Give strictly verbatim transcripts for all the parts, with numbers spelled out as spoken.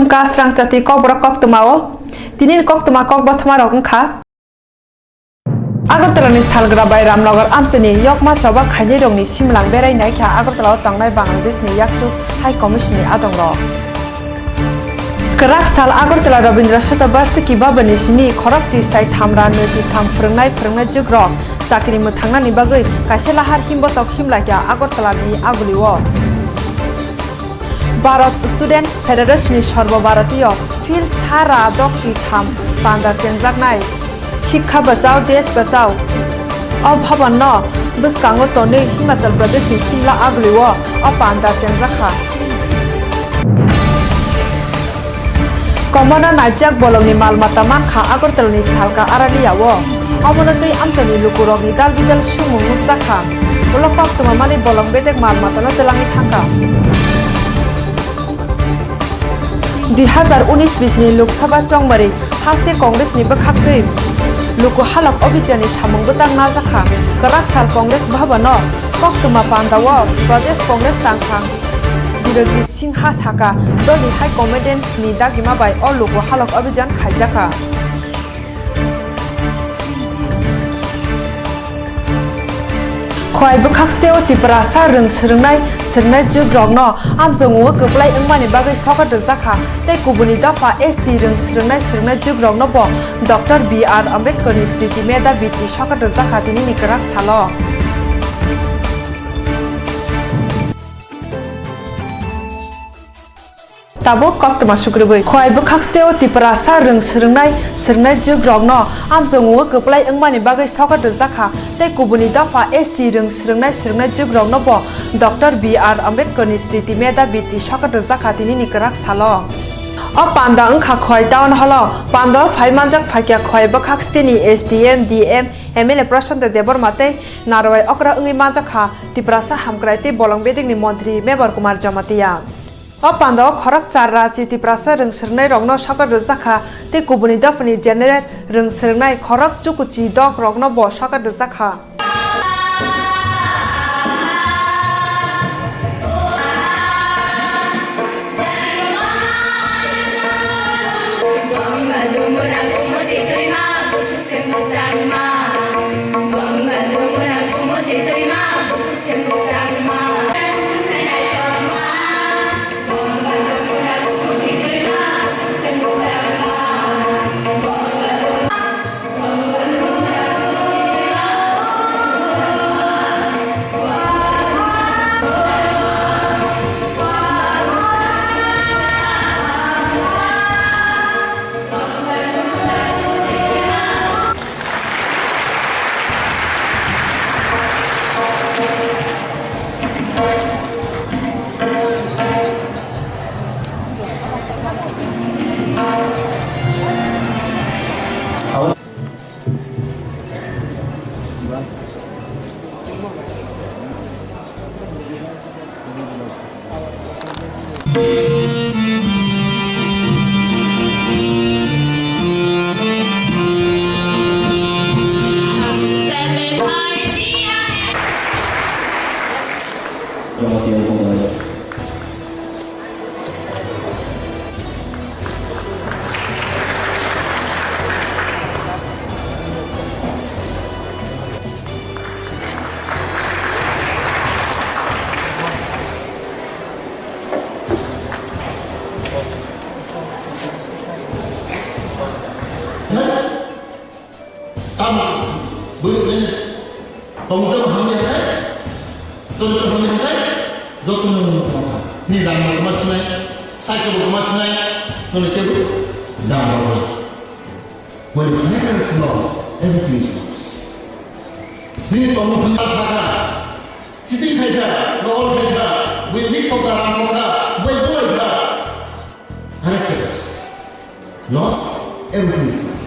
Wngkha srangchati kokborok koktwmao. Tinini koktwma kokbothoma rok wngkha. Agartala ni salgra bai Ramnagar amchaini yokma choba khainai rokni simlang berai naikha Agartala o tongnai Bangladesh ni yakchu High Commission ni adong rok. Kwrak sal Agartala Rabindra Shatabarshiki Bhavan ni simi khorok chistai thamra nwichi tham phwrwngnai phwrwngnai jugrok chakri mwthangnani bagwi kaisa lahar himbotok himlaikha Agartala ni aguli o. Bharat Student Federation ni Sarbo Bharatiyo Field Sara Dokchi tham panda chengjaknai Shikha Bachao Desh Bachao o bhavan no bwskango tonwi Himachal Pradesh ni Simla aguli o o panda chengjakha. Komorna naijak bolongni mal mata mankha Agartala ni salka Aralia o. Omono twi amchaini lukurokni dal bidal sumung nukjakha. Ulo koktwma manwi bolong bedek mal matano twlangwi thangkha. Dui hazar unis bisni Lok Sabha chongmari haste Congress ni bwkhaktwi luku halok obhijan ni samung bwtang naljakha. Kwrak sal Congress bhavan o koktwma panda o Pradesh Congress tangthang Birojit Singha saka, dolni high commandant ni dagima bai o luku halok obhijan khaijakha. Khowai bwkhaksteo Tiprasa rwng swrwngnai swrwngnai jugrokno amchwngmung kwplai wngmani bagwi sokat rwjakha tei kubuni dopha S C rwng swrwngnai swrwngnai jugrokno bo Doctor B R Ambedkar ni Smriti Medha Biti sokat rwjakha tinini kwrak salo. Tabuk koktwma sukrubwi. Khowai bwkhaksteo Tiprasa rwng swrwngnai swrwngnai jugrokno amchwngmung kwplai wngmani bagwi sokat rwjakha tei kubuni dopha S C rwng swrwngnai swrwngnai jugrokno bo Doctor B R Ambedkar ni Smriti Medha Biti sokat rwjakha tinini kwrak salo. O panda wngkha Khowai Town Hall o. Panda o phai manjak phaikha Khowai bwkhaksteni S D M, D M, M L A Prasanta Debbarma tei narwai okra wngwi manjakha Tiprasa hamkrai tei bolong bedekni montri Mebar Kumar Jamatia. O pandao khorok char rachi Tiprasa rwng swrwngnairokno sokat rwjakha tei kubuni dophani general rwng swrwngnai khorok chukuchi dokrokno bo sokat rwjakha. Tamo, bwrwi nini tongmung tamo hamya khe, chorito hamya khe, joto no nwng tongkha. Nini rang bo kwma sinai, saichung bo kwma sinai, nwng kebo dam rwgwi. When the character is lost, everything is lost. Nini tongmung hamya sakha, cheating khaikha, nohor khaikha, bui nik kokha, ram kokha, bui bulai kha. Characters lost, everything is lost.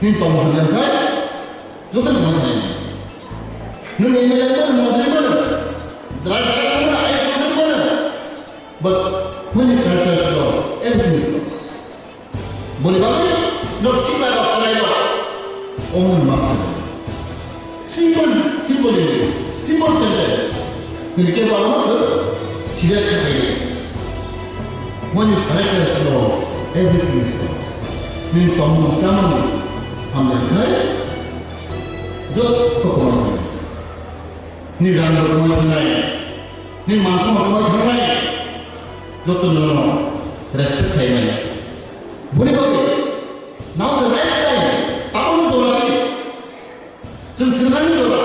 Nini tongmung hamya khe, joto no nwng. Nwng M L A mano, montri mano, director mano, I A S officer mano. But when the character is lost, everything is lost. Boni bagwi no sita rok chwrai rok. Only master. Simple, simple English, simple sentence. Nini kebo ang no serious khe phai. When you character is lost, everything is lost. Nini tongmung chamung hamya khlai, joto kwmai. Nini rang kwmai thangnai, nini man somman kwmai thangnai, joto nono respect khlai maya. Boni bagwi, now the right time, tabukni jora se. Chwng swngmani jora,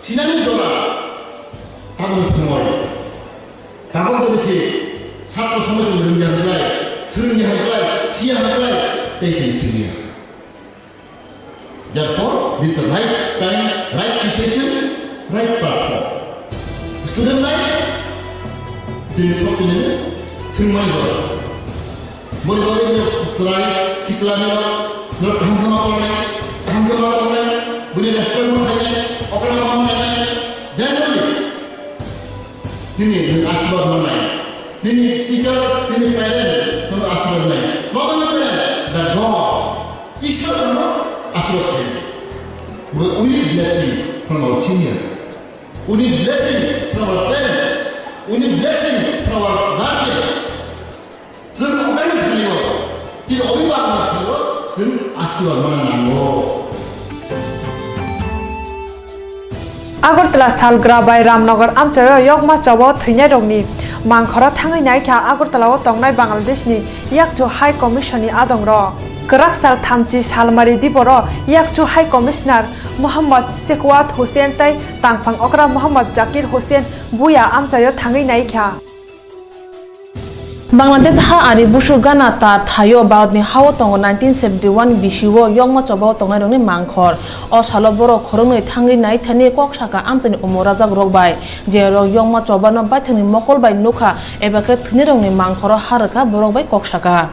sinani jora, tabukni somoi. Tabuk jodi se, satro somoi chwng rwngya hwnkhlai, swrwngya hwnkhlai, siya hwnkhlai, tei chwng siniya. Therefore, this is right time, right situation, right platform. Student life, chini chokini swngmani jora. Boni bagwi bini chwrai sikla nino, nino kaham khe ma tongnai, kaham khe ma tongnai, bini respect ma khainai, okra ma manai, then only nini, nini asirwad manai, nini teacher, nini parent, nono asirwad nai. Not only parent, the God, Ishwar nono asirwad khainai. We need blessing from our senior. We need blessing from our parents. We need blessing from our guardian. Chwng ukaini thani-o, chini obibak ni thani-o, chwng asirwad mana nango. Agartala Salgra bai Ramnagar amchaio yokma chobo thwinairokni mangkhoro thangwi naikha Agartala-o tongnai Bangladeshni Yakchu High Commission ni adongrok. Kwrak sal thamchi salmari diboro Yakchu High Commissioner Mohammad Shekhwat Hussain tei tangphang okra Mohammad Zakir Hussain buya amchaio thangwi naikha. Bangladesh ha ari busuk gana ta thaio Bharatni hao tongo nineteen seventy one bisio yokma chobao tongnairokni mangkhor. O salo borok khoroknwi thangwi naithani kok saka amchaini omo rajak rok bai, je rok yokma chobano baithangni mokol bai nukha eba khe thwinairokni mangkhoro ha rwkha borok bai kok saka.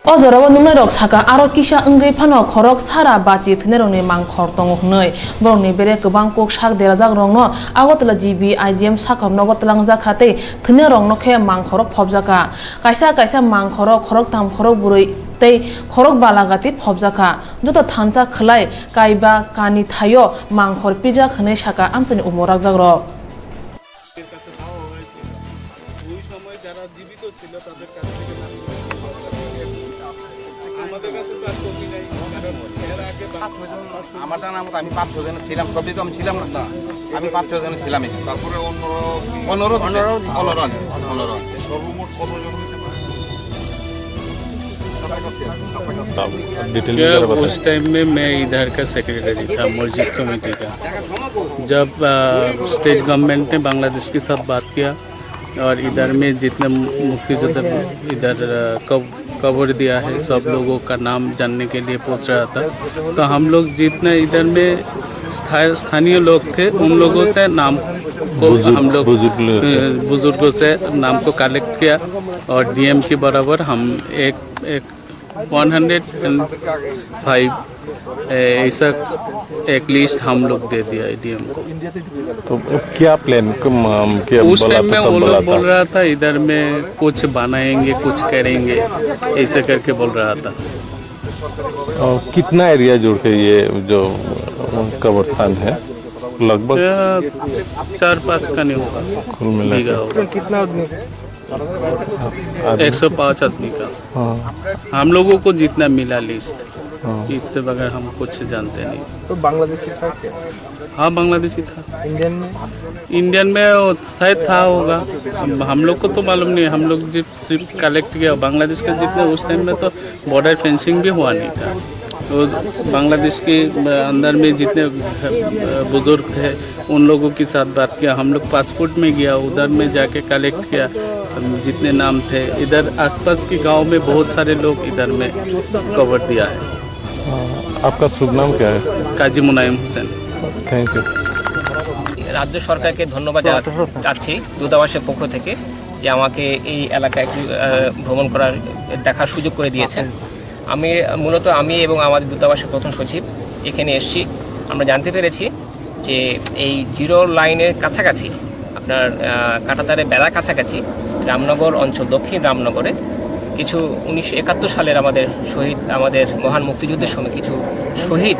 O jorao nuknairok saka, aro kisa wngwi phano khorok sara bachi thwinairokni mangkhor tongo hwnwi. Borokni bere kwbang kuk sak derajak rokno Agartala G B I G M sakha nogo twlangjak kha tei thwinairokno khe mangkhoro phobjak kha. Kaisa kaisa mangkhoro khoroktham khorokbrwi tei khorok balagati phobjak kha. Joto thansa khwlai kaiba kani thaio mangkhor pijak hwnwi saka amchaini omo rajak rok. ওই সময় যারা জীবিত ছিল তাদের কাছ থেকে নাম আমাদের কাছে তো আর কপি নাই, কারণ এর আগে বাং- আমার জানার মতো আমি পাঁচ ছয় জন ছিলাম, সবই তো আমি ছিলাম না। আমি পাঁচ ছয় জন ছিলাম এখানে। তারপরে অন্যরাও কি? অন্যরাও দিছে। অন্যরাও দিছে। অন্যরাও দিছে। অন্যরাও আছে। সর্বমোট কতজন হয়েছে? কাছাকাছি। ডিটেল क्या, उस टाइम में मैं इधर का सेक्रेटरी था, मस्जिद कमेटी का। जब, अ, स्टेट गवर्नमेंट ने बांग्लादेश के साथ बात किया और इधर में जितने मुक्तियोद्धा इधर, अ, कब-, कब्र दिया है, सब लोगों का नाम जानने के लिए पूछ रहा था। तो हम लोग जितने इधर में स्था-, स्थानीय लोग थे, उन लोगों से नाम को बुजुर्ग, हम लोग, बुजुर्ग लोग थे। अ, बुजुर्गों से नाम को कलेक्ट किया और डीएम के बराबर हम एक, एक वन हंड्रेड एंड फ़ाइव, ए, ऐसा एक लिस्ट हम लोग दे दिया है डीएम को। तो अब क्या प्लान, कम, अम, क्या उस बोला टाइम था, में कब वो बोला लोग था? बोल रहा था, इधर में कुछ बनाएंगे, कुछ करेंगे, ऐसे करके बोल रहा था। और कितना एरिया जोड़ के ये जो कब्रस्तान है लगभग? या चार पाँच का नहीं होगा, कुल मिला के। बीघा होगा। कितना आदमी? आदमी? एक सौ पाँच आदमी का। हाँ। हम लोगों को जितना मिला लिस्ट, हाँ। इससे बगैर हम कुछ जानते नहीं। तो बांग्लादेशी था क्या? हाँ, बांग्लादेशी था। इंडियन में? इंडियन में वो शायद था होगा। हम, हम लोग को तो मालूम नहीं, हम लोग जिस सिर्फ कलेक्ट किया बांग्लादेश का। जितने उस टाइम में तो बॉर्डर फेंसिंग भी हुआ नहीं था। तो बांग्लादेश के अंदर में जितने, अ, बुजुर्ग थे, उन लोगों के साथ बात किया। हम लोग पासपोर्ट में गया, उधर में जाके कलेक्ट किया। हम जितने नाम थे, इधर आसपास के गांव में बहुत सारे लोग इधर में कवर दिया है। हाँ, आपका शुभ नाम क्या है? কাজী মুনায়েম হোসেন। Thank you. রাজ্য সরকারকে ধন্যবাদ জানা-, চাচ্ছি দূতাবাসের পক্ষ থেকে, যে আমাকে এই এলাকায় একটু, আহ, ভ্রমণ করার, দেখার সুযোগ করে দিয়েছেন। আমি মূলত, আমি এবং আমাদের দূতাবাসের প্রথম সচিব এখানে এসেছি। আমরা জানতে পেরেছি যে এই জিরো লাইনের কাছাকাছি, আপনার, আহ, কাঁটাতারের বেড়ার কাছাকাছি রামনগর অঞ্চল, দক্ষিণ রামনগরে কিছু উনিশশো একাত্তর সালের আমাদের শহীদ, আমাদের মহান মুক্তিযুদ্ধের সময় কিছু শহীদ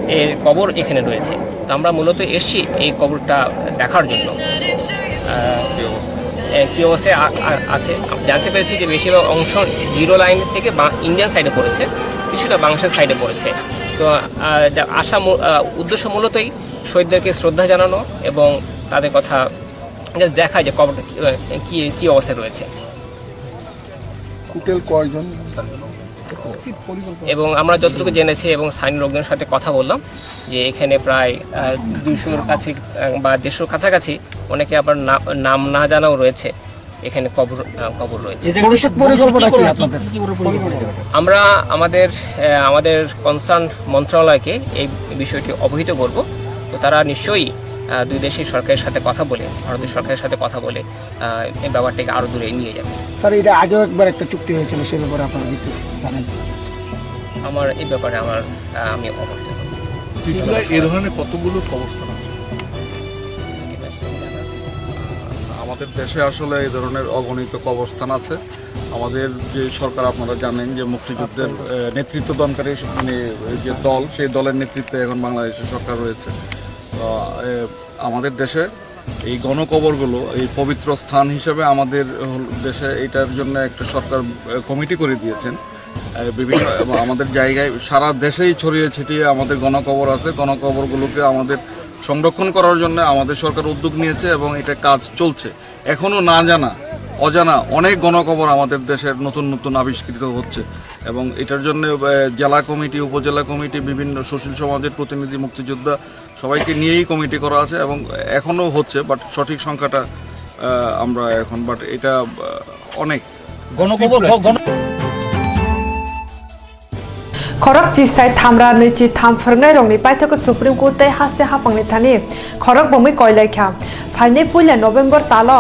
এর কবর এখানে রয়েছে। তো আমরা মূলত এসেছি এই কবরটা দেখার জন্য। আহ, আহ, কি অবস্থায় আ-, আ-, আছে। জানতে পেরেছি যে বেশিরভাগ অংশ জিরো লাইন থেকে বা-, ইন্ডিয়ান সাইডে পড়েছে, কিছুটা বাংলাদেশের সাইডে পড়েছে। তো, আহ, যা আশা মূ-, আহ, উদ্দেশ্য মূলতই শহীদদেরকে শ্রদ্ধা জানানো এবং তাদের কথা just দেখা যে কবরটা কি, আহ, কি, কি অবস্থায় রয়েছে। টোটাল কয়জন? এবং আমরা যতটুকু জেনেছি এবং স্থানীয় লোকজনের সাথে কথা বললাম যে এখানে প্রায়, আহ, দুইশোর কাছে, আহ, বা দেড়শোর কাছাকাছি অনেকে আবার না-, নাম না জানাও রয়েছে এখানে কবর, আহ, কবর রয়েছে। ভবিষ্যৎ পরিকল্পনা কি আপনাদের? আমরা আমাদের, আহ, আমাদের কনসার্ন মন্ত্রণালয়কে এই বিষয়টি অবহিত করব। তো তারা নিশ্চয়ই, আহ, দুই দেশের সরকারের সাথে কথা বলে, ভারতের সরকারের সাথে কথা বলে, আহ, এই ব্যাপারটাকে আরো দূরে নিয়ে যাবে। স্যার, এটা আগেও একবার একটা চুক্তি হয়েছিল, সে ব্যাপারে আপনারা কিছু জানেন? আমার এই ব্যাপারে আমার, আহ, আমি অবহিত নই। ত্রিপুরায় এ ধরনের কতগুলো কবরস্থান আছে? আমাদের দেশে আসলে এই ধরনের অগণিত কবরস্থান আছে। আমাদের যে সরকার, আপনারা জানেন যে মুক্তিযুদ্ধের, আহ, নেতৃত্ব দানকারী মানে যে দল, সেই দলের নেতৃত্বে এখন বাংলাদেশের সরকার রয়েছে। তো, আহ, আমাদের দেশে এই গণকবরগুলো এই পবিত্র স্থান হিসেবে আমাদের হল-, দেশে এটার জন্য একটা সরকার, আহ, কমিটি করে দিয়েছেন। আহ, বিভিন্ন এবং আমাদের জায়গায় সারা দেশেই ছড়িয়ে ছিটিয়ে আমাদের গণকবর আছে। গণকবরগুলোকে আমাদের সংরক্ষণ করার জন্য আমাদের সরকার উদ্যোগ নিয়েছে এবং এটা কাজ চলছে। এখনো না জানা, অজানা অনেক গণকবর আমাদের দেশের নতুন নতুন আবিষ্কৃত হচ্ছে এবং এটার জন্য, আহ, জেলা কমিটি, উপজেলা কমিটি, বিভিন্ন সুশীল সমাজের প্রতিনিধি, মুক্তিযোদ্ধা সবাইকে নিয়েই কমিটি করা আছে এবং এখনো হচ্ছে, বাট সঠিক সংখ্যাটা, আহ, আমরা এখন, বাট এটা, আহ, অনেক। গণকবর ভ-, গণ- Khorok chisai thamra nwichi tham phwrwngnairokni paithago Supreme Court tei haste haphangni thani khorok bomwi koilaikha. Phainai puila November talo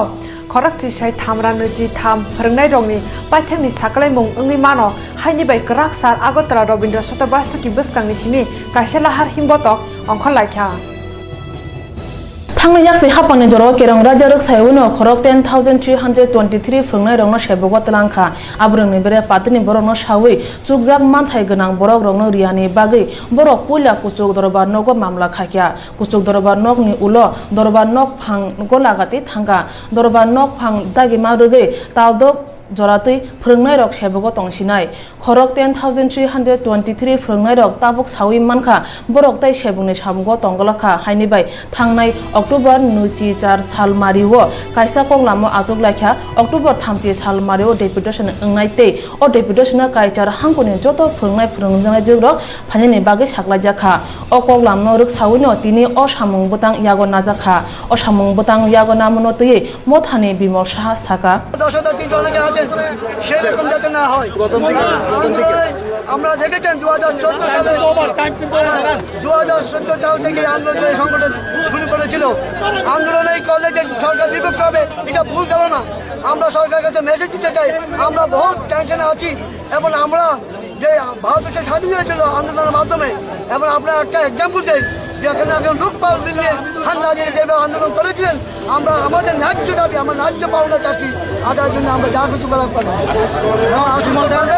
khorok chisai thamra nwichi tham phwrwngnairokni paithakni saklaimung wngwi mano, haini bai kwrak sar Agartala Rabindra Sotobasuki bwskangni simi kaisa lahar himbotok ongkhorlaikha. Thangwi yaksi haphangni jorao kerong raida rwksaiwino khorok ten thousand three hundred twenty-three phwrwngnairokno sebogo twlangkha. Aborokni bere partyni borokno sawi chukjak manthai gwnang borokrokno riyani bagwi borok puila kuchuk dorbar nogo mamla khaikha. Kuchuk dorbar nokni ulo dorbar nokphango lagatwi thangkha. Dorbar nokphang dagima rwgwi taldok joratwi phwrwngnairok sebogo tongsinai. Khorok ten thousand three hundred twenty-three phwrwngnairok tabuk sawi mankha, borok tei sebungni samungo tongglakha, haini bai thangnai October nwichi char salmario kaisa koklamo achuklaikha. October thamchi salmario deputation wngnai tei o deputationo kaichar hangkuni joto phwrwngnai phwrwngjaknaijwkrok phainani bagwi saklaijakha. O koklamno rwksawino tini o samung bwtang yago najakha. O samung bwtang yago namano twiwi Mothani Bimal Saha saka. দশ হাজার তিনশো অনেকে আছেন, সেরকম যাতে না হয়। আন্দোলনে আমরা দেখেছেন দু হাজার চোদ্দ সালে, দু হাজার চোদ্দ সাল থেকে আন্দোলন যে সংগঠন শুরু করেছিল, আন্দোলন এই করলে যে সরকার বিপক্ষে হবে, এটা ভুল ধারণা। আমরা সরকারের কাছে মেসেজ দিতে চাই, আমরা বহুত টেনশনে আছি এবং আমরা যে ভারতবর্ষ স্বাধীন হয়েছিল আন্দোলনের মাধ্যমে, এবং আপনারা একটা এক্সাম্পল দেন যে এখানে একজন লোকপাল নিয়ে হান্না দিয়ে যেভাবে আন্দোলন করেছিলেন, আমরা আমাদের ন্যায্য দাবি, আমার ন্যায্য পাওনা চাকরি আদায়ের জন্য আমরা যা কিছু করার পারি। এবং আশিস মণ্ডল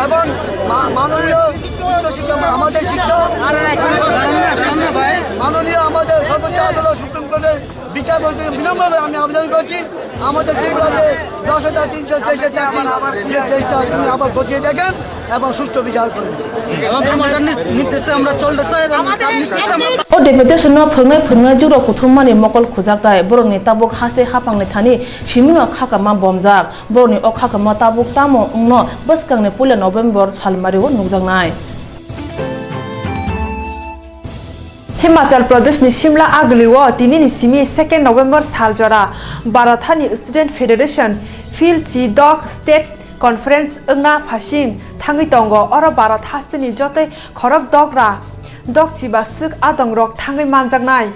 এবং মা-, মাননীয় উচ্চশিক্ষা, আমাদের শিক্ষা, মাননীয় আমাদের সর্বোচ্চ আদালত সুপ্রিম কোর্টের বিচারপতিকে বিনম্রভাবে আমি আবেদন করছি, আমাদের ত্রিপুরাতে দশ হাজার তিনশো তেইশের চাকরি, যে দেশটা তিনি আবার খতিয়ে দেখেন এবং সুষ্ঠু বিচার করুন। এবং সমাজের নির-, নির্দেশে আমরা চলতেছে এবং তার নির্দেশে আমরা O deputation no phwrwngnai phwrwngnai juro kuthum mani mokol khujak tai borokni tabuk haste haphangni thani simino khakama bomjak. Borokni o khakama tabuk tamo wngno bwskangni puila November salmario nukjaknai. Himachal Pradeshni Shimla agulio tinini simi second November sal jora Bharat hani Student Federation Phil Chi Dok State Conference wngna phasing thangwi tongo. Oro Bharat hasteni jotoi khorok dogra dokchiba swk adongrok thangwi manjaknai.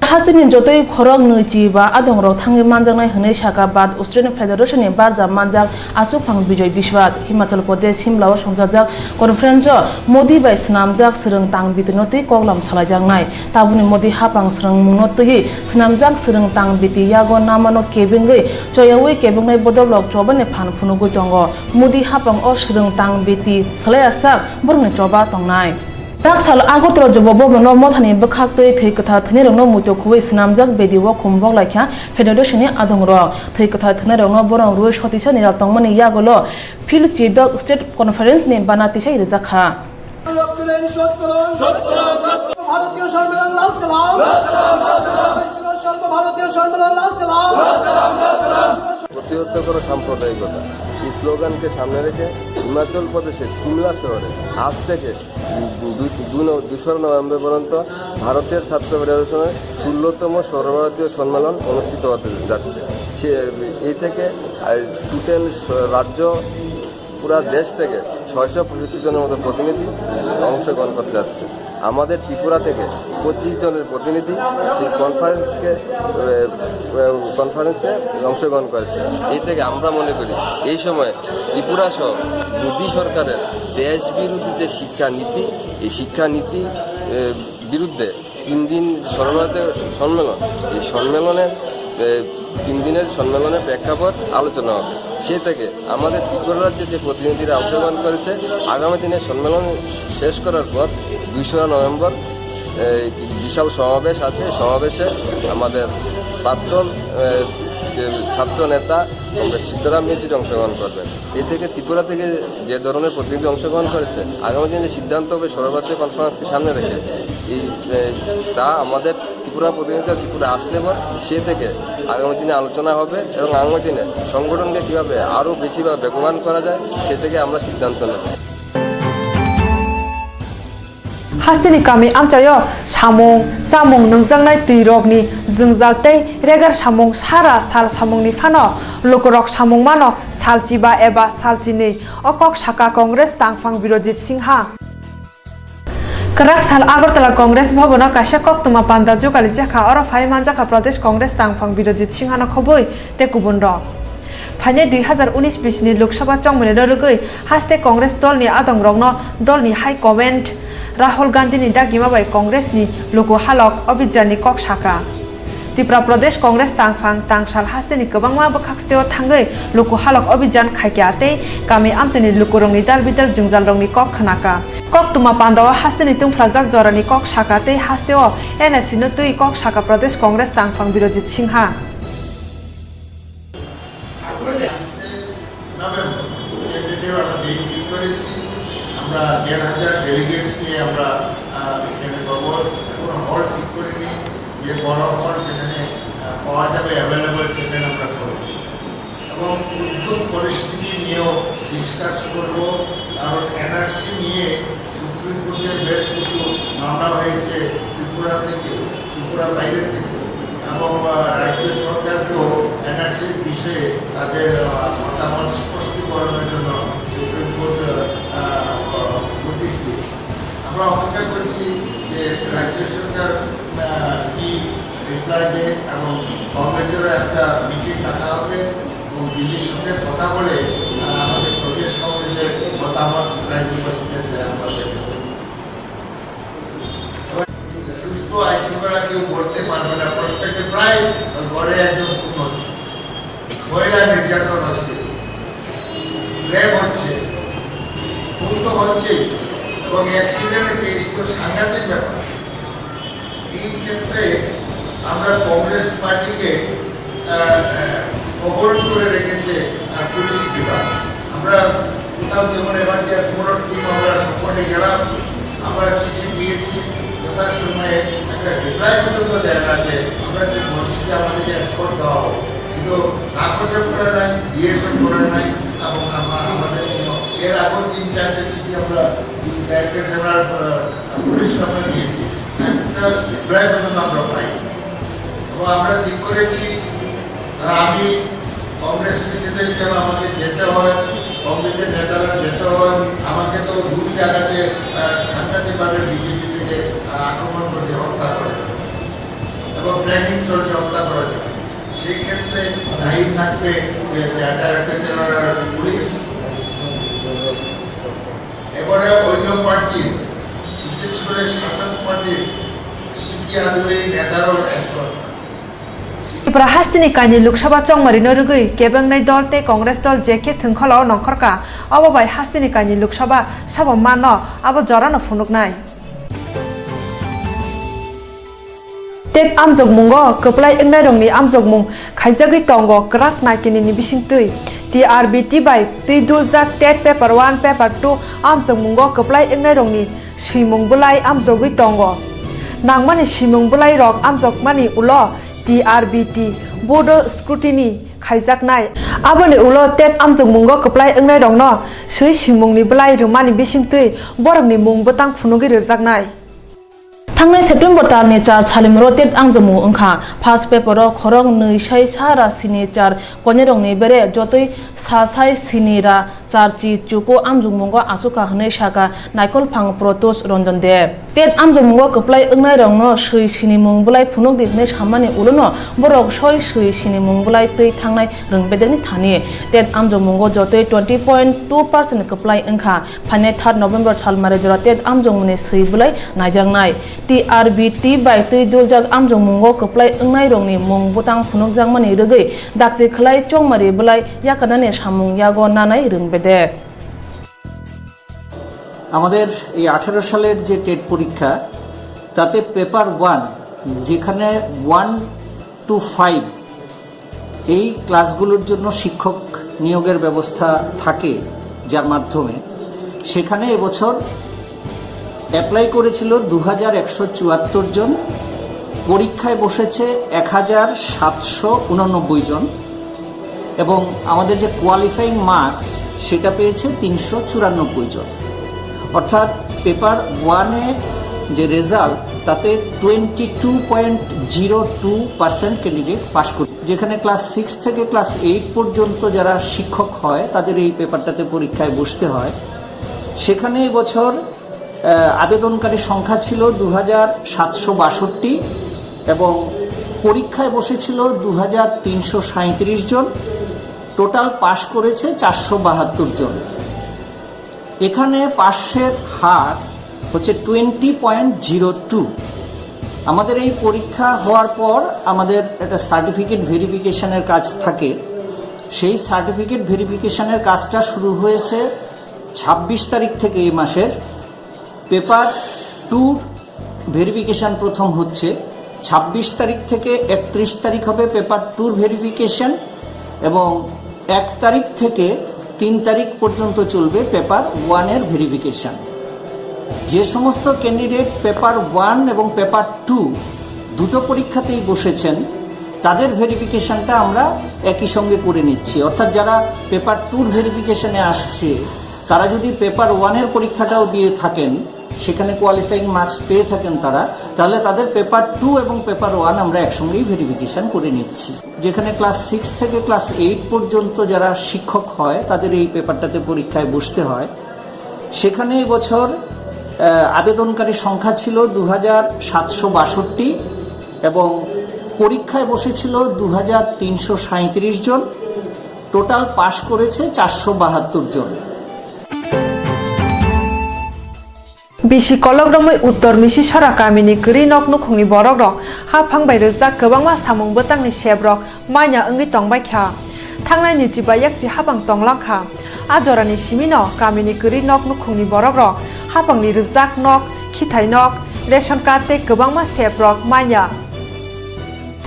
Hasteni jotoi khorok nwichi ba adongrok thangwi manjaknai hwnwi saka Bharat Student Federation ni barja manjak Achukphang Bijoy Biswas. Himachal Pradesh Shimla o songchajak conference o Modi bai swnamjak swrwng tang biti no twi koklam salaijaknai. Tabukni Modi haphang swrwngmung no twiwi swnamjak swrwng tang biti yago namano kebengwi choyawi kebengnai bodol rok chobani phan phunugwi tongo. Modi haphang o swrwng tang biti salai asak borokni choba tongnai. Taksal Agartala Joba Bhavan o mothani bwkhak tei thwi kwthar thwinairokno muitu khubui swnamjak bedi o khum boklaikha federation ni adongrok. Thwi kwthar thwinairokno borok rwi sotisa nira tongmani yagulo Phil Chidok State Conference ni bana tisai rijak kha. ভারতীয় সম্মেলন লাল সালাম। সর্ব ভারতীয় সম্মেলন লাল সালাম। প্রতিহত করো সাম্প্রদায়িকতা, এই স্লোগানকে সামনে রেখে হিমাচল প্রদেশের সিমলা শহরে আজ থেকে দুই, দুই ন-, দোসরা নভেম্বর পর্যন্ত ভারতের ছাত্র ফেডারেশনের ষোলোতম সর্বভারতীয় সম্মেলন অনুষ্ঠিত হতে যাচ্ছে। সে, এই থেকে, আহ, টোটাল স-, রাজ্য, পুরা দেশ থেকে ছয়শো পঁয়ষট্টি জনের মতো প্রতিনিধি অংশগ্রহণ করতে যাচ্ছে। আমাদের ত্রিপুরা থেকে পঁচিশ জনের প্রতিনিধি সেই কনফারেন্সকে, আহ, আহ, কনফারেন্সে অংশগ্রহণ করেছে। এই থেকে আমরা মনে করি এই সময় ত্রিপুরা সহ মোদী সরকারের দেশ বিরোধী যে শিক্ষা নীতি, এই শিক্ষা নীতি, আহ, বিরুদ্ধে তিন দিন সর্বভারতীয় সম্মেলন, এই সম্মেলনের, আহ, তিন দিনের সম্মেলনের প্রেক্ষাপট আলোচনা হবে। সে থেকে আমাদের ত্রিপুরা রাজ্যে যে প্রতিনিধিরা অংশগ্রহণ করেছে, আগামী দিনে সম্মেলন শেষ করার পর দুসরা নভেম্বর এই বিশাল সমাবেশ আছে। সমাবেশে আমাদের প্রাক্তন, আহ, যে ছাত্র নেতা কমরেড সিদ্ধারাম ইয়েচুরি অংশগ্রহণ করবেন। এ থেকে ত্রিপুরা থেকে যে ধরনের প্রতিনিধি অংশগ্রহণ করেছে, আগামী দিনে সিদ্ধান্ত হবে সর্বভারতীয় কনফারেন্সকে সামনে রেখে এই, এ, তা আমাদের ত্রিপুরা প্রতিনিধি ত্রিপুরা আসলে পর সে থেকে আগামী দিনে আলোচনা হবে এবং আগামী দিনে সংগঠনকে কীভাবে আরও বেশিভাবে বেগবান করা যায়, সে থেকে আমরা সিদ্ধান্ত নেব। Hasteni kami amchaio samung, chamung nungjaknai twi rokni jwngjal tei regar samung sara sal samungni phano lukurok samung mano salchi ba eba salchinwi, o kok saka Congress tangphang Birojit Singha. Kwrak sal Agartala Congress Bhavan o kaisa koktwma panda jugali jakha, oro phai manjakha Pradesh Congress tangphang Birojit Singhano khobwi tei kubunrok. Phainai dui hazar unis bisini Lok Sabha chongmani rwrwgwi haste Congress dolni adongrokno dolni High Command Rahul Gandhini dagima bai Congressni luku halok obhijanni kok saka. Tripura Pradesh Congress tangphang tangsal hasteni kwbangma bwkhaksteo thangwi luku halok obhijan khaikha tei kami amchaini lukurokni dal bidal jwngjalrokni kok khnakha. Koktwma pandao hasteni tungphlajak jorani kok saka tei hasteo N S C no twi kok saka Pradesh Congress tangphang Birojit Singha. November, tentative আমরা date ঠিক করেছি। আমরা দেড় হাজার delegates নিয়ে আমরা, আহ, এখানে করবো। এখনো hall ঠিক করিনি, যে বড় hall যেখানে, আহ, পাওয়া যাবে, available, সেখানে আমরা করবো। এবং উদ্ভূত পরিস্থিতি নিয়েও discuss করবো, কারণ N R C নিয়ে সুপ্রিম কোর্টে বেশ কিছু মামলা হয়েছে ত্রিপুরা থেকে, ত্রিপুরা বাইরে থেকে, এবং, আহ, রাজ্য সরকারকেও N R C-র বিষয়ে তাদের, আহ, মতামত স্পষ্টীকরণের জন্য সুপ্রিম কোর্ট, আহ, আহ, নোটিশ দিয়েছে। আমরা অপেক্ষা করছি যে রাজ্য সরকার, আহ, কি reply দেয়, এবং কংগ্রেসেরও একটা মিটিং ডাকা হবে। এবং দিল্লির সঙ্গে কথা বলে, আহ, আমাদের প্রদেশ কংগ্রেসের মতামত রাজ্যবাসীর কাছে আমরা দেব। এবং সুস্থ আইসিউরা কেউ বলতে পারবে না, প্রত্যেকে প্রায় ঘরে একজন খুন হচ্ছে, মহিলা নির্যাতন হচ্ছে, রেপ হচ্ছে, খুন তো হচ্ছেই, এবং অ্যাক্সিডেন্ট কেস তো সাংঘাতিক ব্যাপার। এই ক্ষেত্রে আমরা কংগ্রেস পার্টিকে, আহ, আহ, অপহরণ করে রেখেছে, আহ, পুলিশ বিভাগ। আমরা কোথাও যেমন এবার যে পুরো টিম আমরা সম্পর্কে গেলাম, আমরা চিঠি দিয়েছি, যথাসময়ে একটা রিপ্লাই পর্যন্ত দেয় না যে আমরা যে বলছি যে আমাদেরকে এসকর্ট দেওয়া হোক, কিন্তু নাকচ করে নাই, বিএসএফ করে নাই, এবং আমরা, আমাদের কোনো, এর আগেও তিন চারটে চিঠি আমরা ডাইরেক্টর জেনারেল, আহ, পুলিশকে আমরা দিয়েছি, একটা রিপ্লাই পর্যন্ত আমরা পাইনি। এবং আমরা ঠিক করেছি, আর আমি কংগ্রেস প্রেসিডেন্ট হিসেবে আমাকে যেতে হয়, কংগ্রেসের নেতারা যেতে হয়, আমাকে তো দূর জায়গাতে, আহ, সাংঘাতিকভাবে বিজেপি থেকে, আহ, আক্রমণ করেছে, হত্যা করেছে এবং প্ল্যানিং চলছে হত্যা করার জন্য। সেই ক্ষেত্রে দায়ী থাকবে, এ, ডাইরেক্টর জেনারেল পুলিশ। এবারে অন্য পার্টির, বিশেষ করে শাসক পার্টির সিকি আদুরি নেতারাও escort. Tripura hasteni kainwi Lok Sabha chongmarino rwgwi kebengnai dol tei Congress dol je khe thwngkholo nongkhorkha, obo bai hasteni kainwi Lok Sabha sabo mano abo jorano phunuknai. TET amjokmungo kwplai wngnairokni amjokmung khaijagwi tongo kwrak naikinini bisingtwi. T R B T bai twi duljak TET paper one, paper two amjokmungo kwplai wngnairokni swimung bwlai amjogwi tongo. Nangmani swimung bwlairok amjokmani ulo T R B T board-o scrutiny khaijaknai. Aboni ulo TET amjokmungo kwplai wngnairokno swi swimungni bwlai rwmani bisingtwi borokni mung bwtang phunugwi rwjaknai. Thangnai September talni char salimoro TET amjokmung wngkha. First paper-o khorok nwi sai sa ra sini char konirokni bere jotoi sa sai sini ra char chi chuku amjokmungo achukha hwnwi sakha Naikolphang Protus Ranjan Deb. TET amjokmungo kwplai wngnairokno swi sinimung bwlai phunukdi hwnwi sammani ulono borok soi swi sinimung bwlai twi thangnai rwngbedekni thani. TET amjokmungo jotoi twenty point two percent kwplai wngkha. Phainai third November salmari jora TET amjokmungni swi bwlai naijaknai. T R B T bai twi duljak amjokmungo kwplai wngnairokni mung bwtang phunukjakmani rwgwi dakti khwlai chongmari bwlai yakarnani samung yago nanai rwngbedek. আমাদের এই আঠারো সালের যে টেট পরীক্ষা, তাতে paper one, যেখানে one two five এই ক্লাসগুলোর জন্য শিক্ষক নিয়োগের ব্যবস্থা থাকে, যার মাধ্যমে, সেখানে এবছর অ্যাপ্লাই করেছিল দু হাজার একশো চুয়াত্তর জন, পরীক্ষায় বসেছে এক হাজার সাতশো উননব্বই জন এবং আমাদের যে কোয়ালিফাইং মার্কস, সেটা পেয়েছে তিনশো চুরানব্বই জন। অর্থাৎ পেপার ওয়ানে যে রেজাল্ট, তাতে twenty two point zero two percent candidate pass করে, যেখানে ক্লাস সিক্স থেকে ক্লাস এইট পর্যন্ত যারা শিক্ষক হয়, তাদের এই পেপারটাতে পরীক্ষায় বসতে হয়। সেখানে এবছর, আহ, আবেদনকারী সংখ্যা ছিল দু হাজার সাতশো বাষট্টি এবং পরীক্ষায় বসেছিল দু হাজার তিনশো সাঁইত্রিশ জন, টোটাল পাস করেছে চারশো বাহাত্তর জন। এখানে পাসের হার হচ্ছে টোয়েন্টি পয়েন্ট জিরো টু। আমাদের এই পরীক্ষা হওয়ার পর আমাদের একটা সার্টিফিকেট ভেরিফিকেশনের কাজ থাকে। সেই সার্টিফিকেট ভেরিফিকেশনের কাজটা শুরু হয়েছে ছাব্বিশ তারিখ থেকে এই মাসের। পেপার টুর ভেরিফিকেশন প্রথম হচ্ছে, ছাব্বিশ তারিখ থেকে একত্রিশ তারিখ হবে পেপার টুর ভেরিফিকেশন এবং এক তারিখ থেকে তিন তারিখ পর্যন্ত চলবে পেপার ওয়ানের ভেরিফিকেশন। যে সমস্ত ক্যান্ডিডেট পেপার ওয়ান এবং পেপার টু দুটো পরীক্ষাতেই বসেছেন, তাদের ভেরিফিকেশনটা আমরা একই সঙ্গে করে নিচ্ছি। অর্থাৎ যারা পেপার টুর ভেরিফিকেশনে আসছে, তারা যদি পেপার ওয়ানের পরীক্ষাটাও দিয়ে থাকেন, সেখানে কোয়ালিফাইং মার্কস পেয়ে থাকেন তারা, তাহলে তাদের পেপার টু এবং পেপার ওয়ান আমরা একসঙ্গেই ভেরিফিকেশন করে নিচ্ছি। যেখানে ক্লাস সিক্স থেকে ক্লাস এইট পর্যন্ত যারা শিক্ষক হয়, তাদের এই পেপারটাতে পরীক্ষায় বসতে হয়। সেখানে এবছর, আহ, আবেদনকারী সংখ্যা ছিল দু হাজার সাতশো বাষট্টি এবং পরীক্ষায় বসেছিল দু হাজার তিনশো সাঁইত্রিশ জন, টোটাল পাস করেছে চারশো বাহাত্তর জন। Bisi kolok romwi Uttor Misisora kamini kwrwi nok nukhungni borokrok haphang bai rwjak kwbangma samung bwtangni seprok manya wngwi tongbaikha. Thangnai ni chibai yaksi haphang tonglangkha. A jorani simino kamini kwrwi nok nukhungni borokrok haphangni rwjak nok, khithai nok, ration card tei kwbangma seprok manya.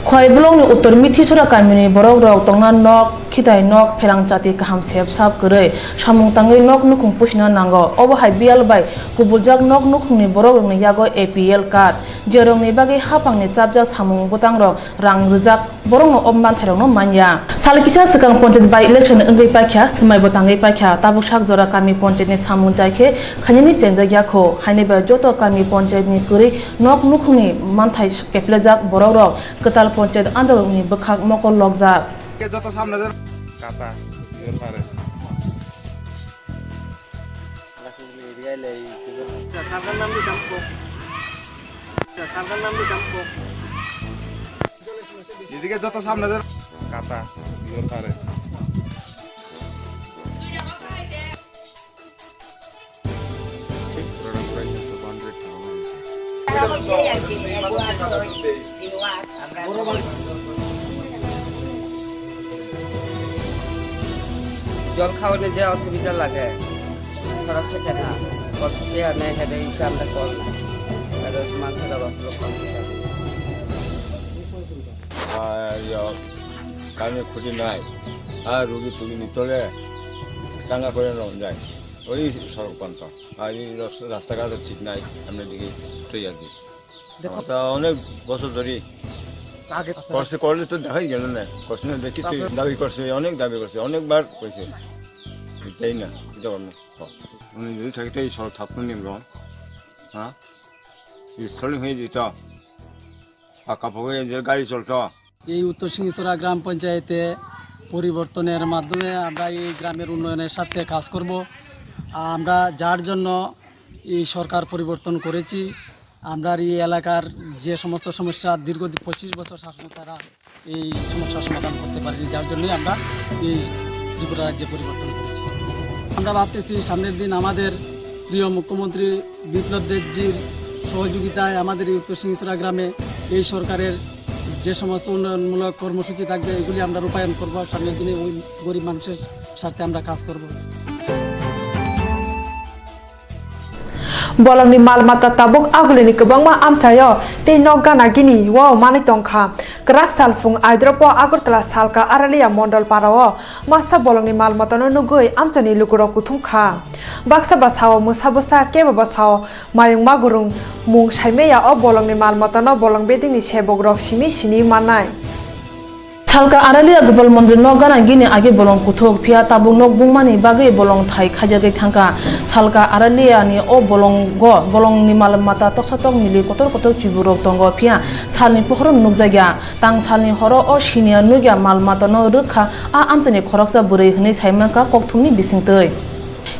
Khwai blockni Uttor Mithisora kamini borokrok tongna nok, khithai nok, pherang chati kaham sep sap kwrwi samung tangwi nok nukhung pusina nango. Obo hai biyal bai kubuljak nok nukhungni borokrokni yago A P L card, jerokni bagwi haphangni chapjak samung bwtangrok rang rwjak, borokno o manthairokno manya. Sal kisa swkang ponchayat by election wngwi paikha, swmaibo tangwi paikha. Tabuk sak jora kami ponchayatni samung chai khe khainani chengjak ya kho. Haini bai joto kami ponchayatni kwrwi nok nukhungni manthai keplejak borokrok kwtal ponchayat andolokni bwkhak mokol lokjak. Joto samne de kata, yor pare. এদিকে যত সামনে যান। কাটা, yor pare. জল খাওয়ানো যে অসুবিধা লাগে, সড়ক সেটা না, কল থেকে আনে, হেঁটে এসে আমরা কল না, আর ওই মাংস ব্যবস্থা কম। আর ইয়ো, কারেন্ট খুঁটি নাই। আর রুগী টুগী নিতে হলে চাঙ্গা করে নেওয়া যায়। ওই সড়ক পান্তা। আর এই রাস্তা, রাস্তাঘাটও ঠিক নাই। আমরা এদিকে তৈরি আর কি। দেখো। তা অনেক বছর ধরে আগে করছে, করলে তো দেখাই গেল না। করছে না, দেখি তো তারপরে দাবি করছে, অনেক দাবি করছে, অনেকবার কইছে। তাই না, এটা অন্য কথা। উনি যদি থাকতে এই সড়ক থাকতো নি আমরা, হ্যাঁ? স্থলে হয়ে যেত। পাকা পাকা যে গাড়ি চলতো। এই উত্তর সিংহছড়া গ্রাম পঞ্চায়েতে পরিবর্তনের মাধ্যমে আমরা এই গ্রামের উন্নয়নের স্বার্থে কাজ করব। আমরা যার জন্য এই সরকার পরিবর্তন করেছি, আমরা এই এলাকার যে সমস্ত সমস্যা দীর্ঘদিন পঁচিশ বছর শাসন, তারা এই সমস্যার সমাধান করতে পারেনি, যার জন্যই আমরা এই ত্রিপুরা রাজ্যে পরিবর্তন করেছি। আমরা ভাবতেছি সামনের দিন আমাদের প্রিয় মুখ্যমন্ত্রী বিপ্লব দেবজির সহযোগিতায় আমাদের এই উত্তর সিংহছড়া গ্রামে এই সরকারের যে সমস্ত উন্নয়নমূলক কর্মসূচি থাকবে, এগুলি আমরা রূপায়ণ করব। সামনের দিনে ওই গরিব মানুষের স্বার্থে আমরা কাজ করব। Bolongni mal mata tabuk agulini kwbangma amchaio tei nok gana gini o manwi tongkha. Kwrak salphung aidropo Agartala Salka Aralia Mondol Parao masa bolongni mal matano nugwi amchaini lukurok kuthum kha. Baksa ba sao mwsa bwsa, kebo ba sao mayung magurung mung saimaya o bolongni mal matano bolong bedingni sebokrok simi sini mannai. Salka Aralia Gopal Mondir nok gana gini age bolong kuthuk, phiya tabuk nok bungmani bagwi bolong thai khaijagwi thangkha. Salka Aralia ni o bolongo bolongni mal mata toksa tok mili kotor kotor chiburok tongo, phiya salni pohoro nukjakya. Tang salni horo o siniya nukya mal matano rwkha a amchaini khoroksa bwrwi hwnwi saimankha kokthumni bisingtwi.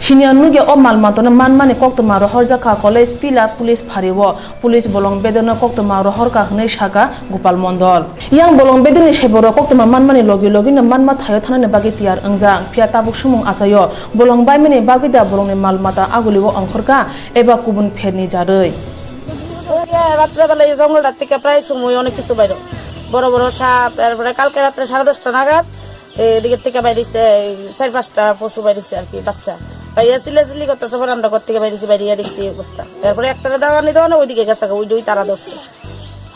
Siniya nugya o mal matano manmani koktwma rohorjakha college tila police phario. Police bolong bedeno koktwma rohorkha hwnwi sakha Gopal Mondol. Yang bolong bedeni seborok koktwma manmani logi logino manma thaio thanani bagwi tiyar wngjak. Phiya tabuk sumung achaio bolong baimani bagwi da bolongni mal mata agulio ongkhorkha eba kubun pherni jarwi. Ratre bale jongol rate prai sumui onek kichu bairo. Boro boro sap, erpore kalke ratre sare dosta nagat. Eদিকে থেকে বাইরেছে চার পাঁচটা পশু বাইরেছে আর কি, বাচ্চা। বাইরে চিল্লাচিল্লি করতেছে, পরে আমরা ঘর থেকে বাইরেছি, বাইরে দেখছি এই অবস্থা। এরপরে একটারে দাওয়ানি দেওয়ানো ওইদিকে গেছে, ওই দুই তারা ধরছে।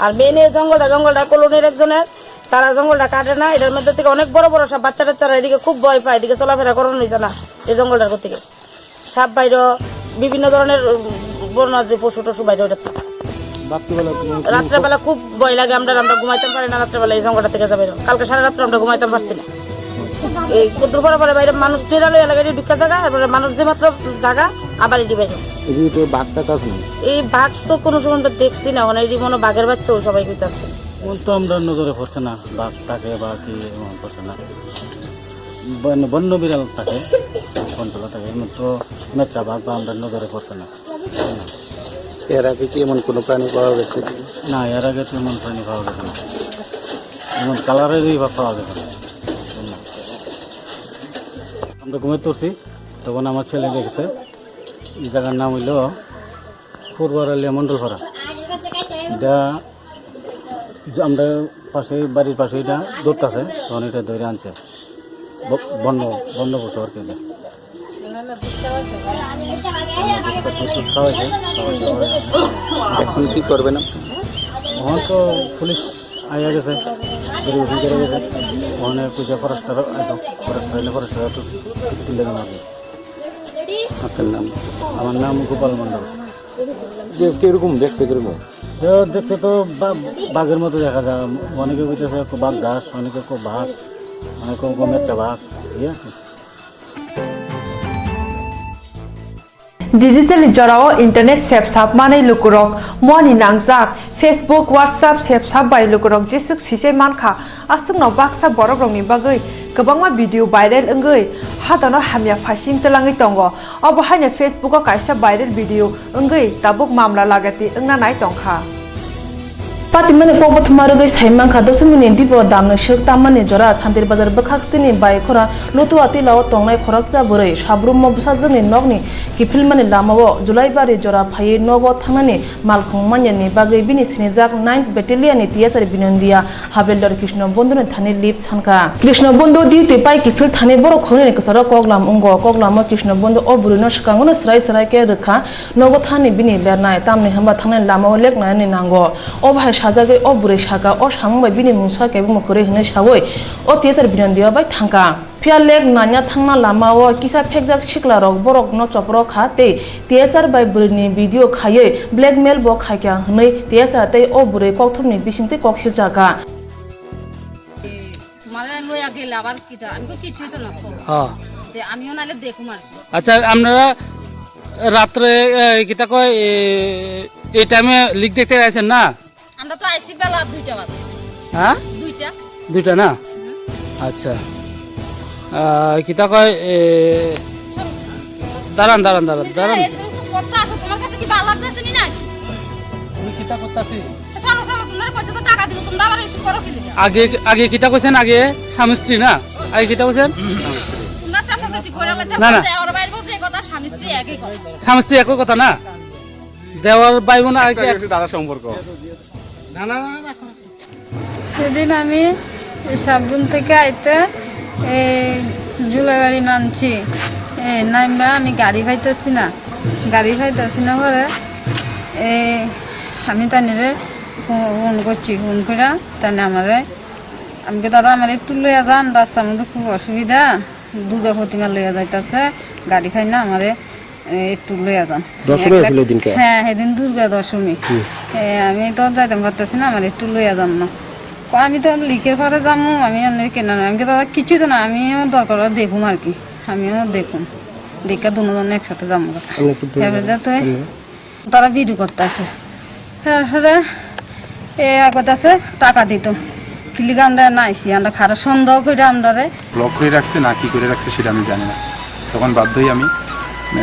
আর মেইন এই জঙ্গলটা, জঙ্গলটা কলোনির একজনের, তারা জঙ্গলটা কাটে না, এটার মধ্যে থেকে অনেক বড় বড় সব বাচ্চা টাচ্চারা এদিকে খুব ভয় পায়, এদিকে চলাফেরা করানো যায় না এই জঙ্গলটার গতিকে। সাপ বাইরো, বিভিন্ন ধরনের, উম, বন্য যে পশু টশু বাইরো। এটা বাপ তো বলে, তুমি রাত্রেবেলা খুব ভয় লাগে, আমরা, আমরা ঘুমাইতাম পারি না রাত্রেবেলা এই জঙ্গলটা থেকে যাবে। কালকে সারা রাত্র আমরা ঘুমাইতাম পারছি না। এই কদ্দুর পরে পরে বাইরে মানুষ টেরা লইয়া লাগে, এটি ঢুকে জায়গা, তারপরে মানুষ যে মাত্র জায়গা, আবার এটি বাইরে। এই যে তো বাঘটা কাজ নেই। এই বাঘ তো কোনো সময় আমরা দেখছি না, মানে এটি মনে হয় বাঘের বাচ্চা, ওই সবাই কইতাছে। এখন তো আমরা নজরে পড়ছে না, বাঘ থাকে বা কি এমন পড়ছে না। বন্য, বন্য বিড়াল থাকে, বনতলা থাকে, এমন তো মেচ্চা বাঘ বা আমরা নজরে পড়ছে না। এর আগে কি এমন কোনো প্রাণী পাওয়া গেছে কি? না, এর আগে তো এমন প্রাণী পাওয়া গেছে না, এমন কালারেরই বা পাওয়া গেছে না। আমরা ঘুমাই পড়ছি, তখন আমার ছেলে দেখেছে, এই জায়গার নাম হইল ফুরবারালিয়া মণ্ডলপাড়া। এটা যে আমরা পাশে, বাড়ির পাশে এটা ধরতেছে, তখন এটা ধরে আনছে। ব-, বন্য, বন্য পশু আর কি এটা। খাওয়াইছে, খাওয়াইছে পরে এখন কি করবেন আপনি? ওখানে তো পুলিশ আইয়া গেছে, ভেরিফিকেশন করে গেছে। ওখানে কইছে ফরেস্টার আইতো, ফরেস্টার আইলে ফরেস্টার তো তুলে নেওয়া হবে। আপনার নাম? আমার নাম গোপাল মণ্ডল। যে কিরকম দেখতে, কিরকম? এ দেখতে তো বা-, বাঘের মতো দেখা যায়, অনেকে কইতেছে বাঘ ঘাস, অনেকে কো বাঘ, অনেকে কো মেচ্চা বাঘ, ঠিক আছে? Digital ni jorao internet sep sap manwi lukurok moni nangjak, Facebook, WhatsApp sep sap bai lukurok jeswk sisai mankha, aswkno baksa borokrokni bagwi kwbangma video viral wngwi hatano hamya phaising twlangwi tongo. Obo haino Facebook o kaisa viral video wngwi tabuk mamla lagati wngna nai tongkha. Patimani kokbo thuma rwgwi sai mankha, Doshomini dipo damni swk tammani jora, Santir Bazar bwkhak stini Baikhora Lutua tilao tongnai khoroksa bwrwi Sabrumo bwsajwkni nokni kiphilmani lamao Julaibari jora phaiwi nogo thangnani malkhung manyani bagwi bini sinijak ninth Battalion ni T S R Binondia Habeldar Krishno Bondhuni thani lip sankha. Krishno Bondhu duty pai kiphil thani borok khoroknwini kwcharo koklam wngo. Koklamo Krishno Bondhu o bwrwino swkangono swrai swrai khe rwkha. Nogo thani bini bernai, tamni hwnba thangnani lamao leknani nango. Obo hai Sajagwi o bwrwi saka, o samung bai bini mungsa kebengma kwrwi hwnwi sawi o T S R Binondiya bai thangkha. Phiya lek nanya thangna lama o kisa phekjak sikla rok borok no chopro kha tei T S R bai bwrwi ni video khaiwi blackmail bo khaikha hwnwi T S R tei o bwrwi kokthumni bisingtwi kok silchakha. तुम्हारे लोया गेले আবার কিতা? আমি তো কিছুই তো না, সব। হ্যাঁ। তে আমিও নালে দেখুম আর কি। আচ্ছা, আপনারা রাত্রে, এ, কিতা কয়, এ, এই টাইমে লিক দেখতে আইছেন না? আমরা তো আইছি বেলা দুইটা বাজে। হ্যাঁ? দুইটা। দুইটা না? হুম। আচ্ছা। আহ, কিতা কয়, এ, শোনো। দাঁড়ান, দাঁড়ান, দাঁড়ান, তুমি দাঁড়ান। যে এই সমস্ত করতে আসো, তোমার কাছে কি ভালো লাগতেছে নি না? তুমি কিতা করতাছি? চলো, চলো, তোমরা কইছো তো টাকা দিব, তোমরা আবার এসব করো কি লিগা? আগে, আগে কিতা কইছেন? আগে স্বামী স্ত্রী না? আগে কিতা কইছেন? তোমরা চেঁচাচেঁচি করে না, না। দেওয়ার বাইরে বলছে এই কথা, স্বামী স্ত্রী একই কথা। স্বামী স্ত্রী একই কথা না? দেওয়ার ভাই বোন আগে একটা হচ্ছে দাদা সম্পর্ক। না, না, না, না, রাখো, রাখো। সেদিন আমি এই সাবরুম থেকে আইতে এই জুলাইবাড়ি নামছি। এই নামবা আমি গাড়ি পাইতেছি না, গাড়ি পাইতেছি না পরে এই আমি তানিরে ফো-, ফোন করছি, ফোন করে তানি আমারে, আমি কি, "দাদা, আমার একটু লইয়া যান, রাস্তার মধ্যে খুব অসুবিধা, দুর্গা প্রতিমা লইয়া যাইতাছে, গাড়ি পাই না, আমারে, এ, একটু লইয়া যান।" দশমী একলা-, আছিল ওই দিনকে? হ্যাঁ, সেদিন দুর্গা দশমী। হুম। এ, আমি তো যাইতাম পারতেছি না, আমার একটু লইয়া যান না। কয়, "আমি তো লিকের পারে যাবো, আমি এমনি কেনা না।" আমি কি, "দাদা, কিছু তো না, আমি আমার দরকার হলে দেখুম আর কি, আমিও দেখুম, দেখে দুজন একসাথে যাবো।" আপনি একটু দূরে এবারে যান। তো তারা ভিডিও করতেছে। হ্যাঁ, হ্যাঁ, এ আগত আছে টাকা দিত। কিলিগা আমরা নাইছি, আমরা খারাপ সন্দেহ করে আমরারে। ব্লক করে রাখছে না কি করে রাখছে সেটা আমি জানি না। তখন বাধ্য হয়ে আমি, এ,